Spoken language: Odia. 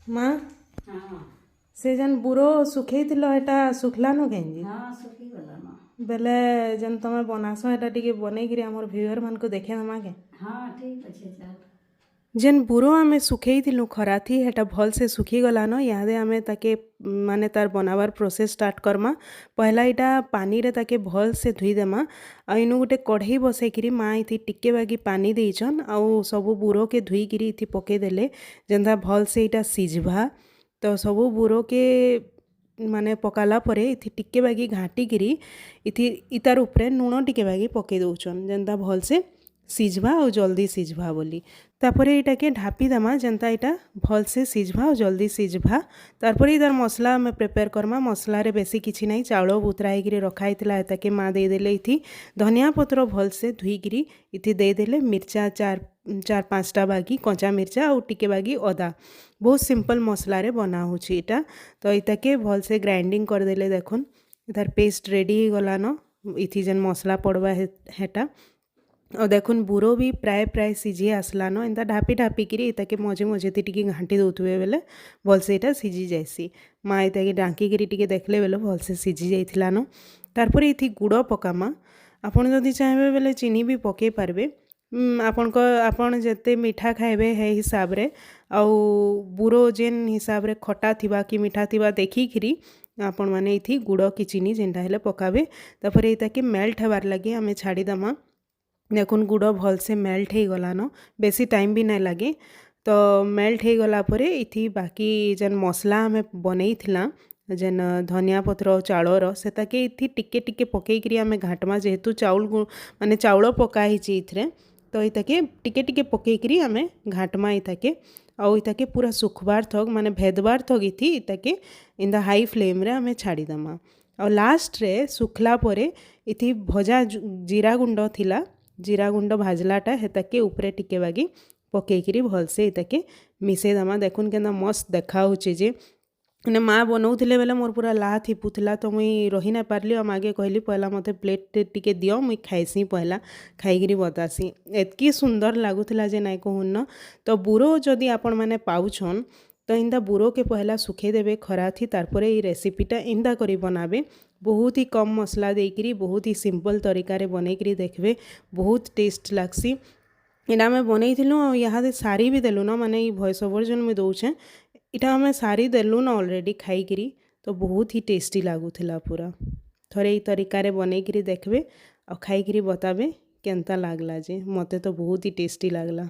ମା, ସେ ଯେନ୍ ବୁରୋ ଶୁଖେଇଥିଲ, ହେଟା ଶୁଖଲାନ କେନ୍ତି? ହଁ, ଶୁଖିଗଲାନ। ବେଲେ ଯେନ୍ ତମେ ବନାସ, ହେଟା ଟିକେ ବନେଇକିରି ଆମର ଭିଉଅର୍ ମାନଙ୍କୁ ଦେଖେଇଦେମା କେଁ? ହଁ, ଠିକ୍ ଅଛି, ଚାଲ। ଯେନ୍ ବୁରୋ ଆମେ ଶୁଖେଇଥିଲୁ ଖରାଥି, ହେଟା ଭଲସେ ଶୁଖିଗଲାନ। ଇହାଦେ ଆମେ ତାକେ ମାନେ ତାର୍ ବନାବାର ପ୍ରୋସେସ୍ ଷ୍ଟାର୍ଟ କର୍ମା। ପହଲା ଇଟା ପାନିରେ ତାକେ ଭଲସେ ଧୁଇଦେମା। ଆଉ ଇନୁ ଗୋଟେ କଢ଼େଇ ବସେଇକିରି ମା ଇଥି ଟିକେ ବାଗି ପାନି ଦେଇଛନ୍ ଆଉ ସବୁ ବୁରୋକେ ଧୁଇକିରି ଇଥି ପକେଇଦେଲେ, ଯେନ୍ତା ଭଲସେ ଇଟା ସିଝବା। ତ ସବୁ ବୁରୋକେ ମାନେ ପକାଲା ପରେ ଇଥି ଟିକେ ବାଗି ଘାଣ୍ଟିକିରି ଇଥି ଇତାର ଉପରେ ଲୁଣ ଟିକେ ବାଗି ପକେଇ ଦଉଛନ୍, ଯେନ୍ତା ଭଲସେ ସିଝବା ଆଉ ଜଲ୍ଦି ସିଝବା ବୋଲି। ତାପରେ ଏଇଟାକେ ଢାପି ଦେମା, ଯେନ୍ତା ଏଇଟା ଭଲସେ ସିଝବା ଆଉ ଜଲ୍ଦି ସିଝବା। ତାରପରେ ଇତାର ମସଲା ଆମେ ପ୍ରିପେୟାର କର୍ମା। ମସଲାରେ ବେଶୀ କିଛି ନାଇଁ, ଚାଉଳ ବତୁରା ହେଇକିରି ରଖା ହେଇଥିଲା, ତାକେ ମା ଦେଇଦେଲେ। ଇଥି ଧନିଆ ପତ୍ର ଭଲସେ ଧୁଇକିରି ଇଥି ଦେଇଦେଲେ, ମିର୍ଚା ଚାର୍ ପାଞ୍ଚଟା ବାଗି କଞ୍ଚା ମିର୍ଚା ଆଉ ଟିକେ ବାଗି ଅଦା। ବହୁତ ସିମ୍ପଲ୍ ମସଲାରେ ବନା ହଉଛି ଏଇଟା। ତ ଇତାକେ ଭଲସେ ଗ୍ରାଇଣ୍ଡିଙ୍ଗ କରିଦେଲେ। ଦେଖୁନ୍, ଇତାର ପେଷ୍ଟ ରେଡ଼ି ହେଇଗଲାନ, ଇଥି ଯେନ୍ ମସଲା ପଡ଼ବା ହେଟା। ଆଉ ଦେଖୁନ୍, ବୁରୋ ବି ପ୍ରାୟ ପ୍ରାୟ ସିଝି ଆସିଲାନ। ଏନ୍ତା ଢାପି ଢାପିକିରି ଇତାକେ ମଝି ମଝିତେ ଟିକେ ଘାଣ୍ଟି ଦଉଥିବେ ବେଲେ ଭଲସେ ଏଇଟା ସିଝି ଯାଏସି। ମା ଇତାକେ ଢାଙ୍କିକିରି ଟିକେ ଦେଖିଲେ ବେଲେ ଭଲସେ ସିଝି ଯାଇଥିଲାନ। ତାରପରେ ଇଥି ଗୁଡ଼ ପକାମା। ଆପଣ ଯଦି ଚାହିଁବେ ବେଲେ ଚିନି ବି ପକେଇ ପାରବେ। ଆପଣ ଯେତେ ମିଠା ଖାଇବେ, ହେ ହିସାବରେ ଆଉ ବୁରୋ ଯେନ୍ ହିସାବରେ ଖଟା ଥିବା କି ମିଠା ଥିବା ଦେଖିକିରି ଆପଣମାନେ ଏଇଥି ଗୁଡ଼ କି ଚିନି ଯେନ୍ଟା ହେଲେ ପକାବେ। ତାପରେ ଏଇଟାକେ ମେଲ୍ଟ ହେବାର୍ ଲାଗି ଆମେ ଛାଡ଼ିଦେମା। ଦେଖୁନ୍, ଗୁଡ଼ ଭଲସେ ମେଲ୍ଟ ହେଇଗଲାନ, ବେଶୀ ଟାଇମ୍ ବି ନାଇଁ ଲାଗେ। ତ ମେଲ୍ଟ ହେଇଗଲା ପରେ ଏଇଥି ବାକି ଯେନ୍ ମସଲା ଆମେ ବନେଇଥିଲା, ଯେନ୍ ଧନିଆ ପତ୍ର ଚାଉଳର, ସେଟାକେ ଏଥି ଟିକେ ଟିକେ ପକେଇକିରି ଆମେ ଘାଣ୍ଟମା। ଯେହେତୁ ଚାଉଳ ମାନେ ଚାଉଳ ପକା ହେଇଛି ଏଇଥିରେ, ତ ଏଇଟାକେ ଟିକେ ଟିକେ ପକେଇକିରି ଆମେ ଘାଣ୍ଟମା ଏଇଟାକେ। ଆଉ ଏଇଟାକେ ପୁରା ଶୁଖବାର ଥକ୍, ମାନେ ଭେଦବାର ଥକ୍ ଇଥି ଇତାକେ ଇନ୍ଦା ହାଇ ଫ୍ଲେମ୍ରେ ଆମେ ଛାଡ଼ିଦେମା। ଆଉ ଲାଷ୍ଟରେ ଶୁଖଲା ପରେ ଇଥି ଭଜା ଜିରା ଗୁଣ୍ଡ ଥିଲା, ଜିରା ଗୁଣ୍ଡ ଭାଜଲାଟା, ହେତାକେ ଉପରେ ଟିକେ ବାଗି ପକେଇକିରି ଭଲସେ ଏତାକେ ମିଶେଇଦେମା। ଦେଖୁନ୍, କେନ୍ତା ମସ୍ତ ଦେଖା ହଉଛେ ଯେ ମାନେ ମା ବନଉଥିଲେ ବେଲେ ମୋର୍ ପୁରା ଲାହ ଥିପୁଥିଲା। ତ ମୁଇଁ ରହି ନାଇଁ ପାରଲି ଆଉ ମାକେ କହିଲି, "ପହଲା ମୋତେ ପ୍ଲେଟ୍ଟେ ଟିକେ ଦିଅ, ମୁଇଁ ଖାଇସି ପହଲା, ଖାଇକିରି ବତାସି।" ଏତ୍କି ସୁନ୍ଦର ଲାଗୁଥିଲା ଯେ ନାଇଁ କହୁନ୍ ନ। ତ ବୁରୋ ଯଦି ଆପଣମାନେ ପାଉଛନ୍, ତ ଇନ୍ଦା ବୁରୋକେ ପହଲା ଶୁଖେଇଦେବେ ଖରାଥି, ତାରପରେ ଏଇ ରେସିପିଟା ଇନ୍ଦା କରି ବନାବେ। ବହୁତ ହି କମ୍ ମସଲା ଦେଇକିରି ବହୁତ ହି ସିମ୍ପଲ୍ ତରିକାରେ ବନେଇକିରି ଦେଖିବେ, ବହୁତ ଟେଷ୍ଟ ଲାଗ୍ସି। ଏଇଟା ଆମେ ବନେଇଥିଲୁ ଆଉ ଇହାଦେ ସାରି ବି ଦେଲୁନ। ମାନେ ଏଇ ଭଏସ୍ ଓଭର୍ ଯେନ୍ ମୁଇଁ ଦଉଛେଁ, ଇଟା ଆମେ ସାରି ଦେଲୁନ ଅଲରେଡ଼ି ଖାଇକିରି। ତ ବହୁତ ହି ଟେଷ୍ଟି ଲାଗୁଥିଲା ପୁରା। ଥରେ ଏଇ ତରିକାରେ ବନେଇକିରି ଦେଖିବେ ଆଉ ଖାଇକିରି ବତାବେ କେନ୍ତା ଲାଗଲା ଯେ। ମୋତେ ତ ବହୁତ ହି ଟେଷ୍ଟି ଲାଗଲା।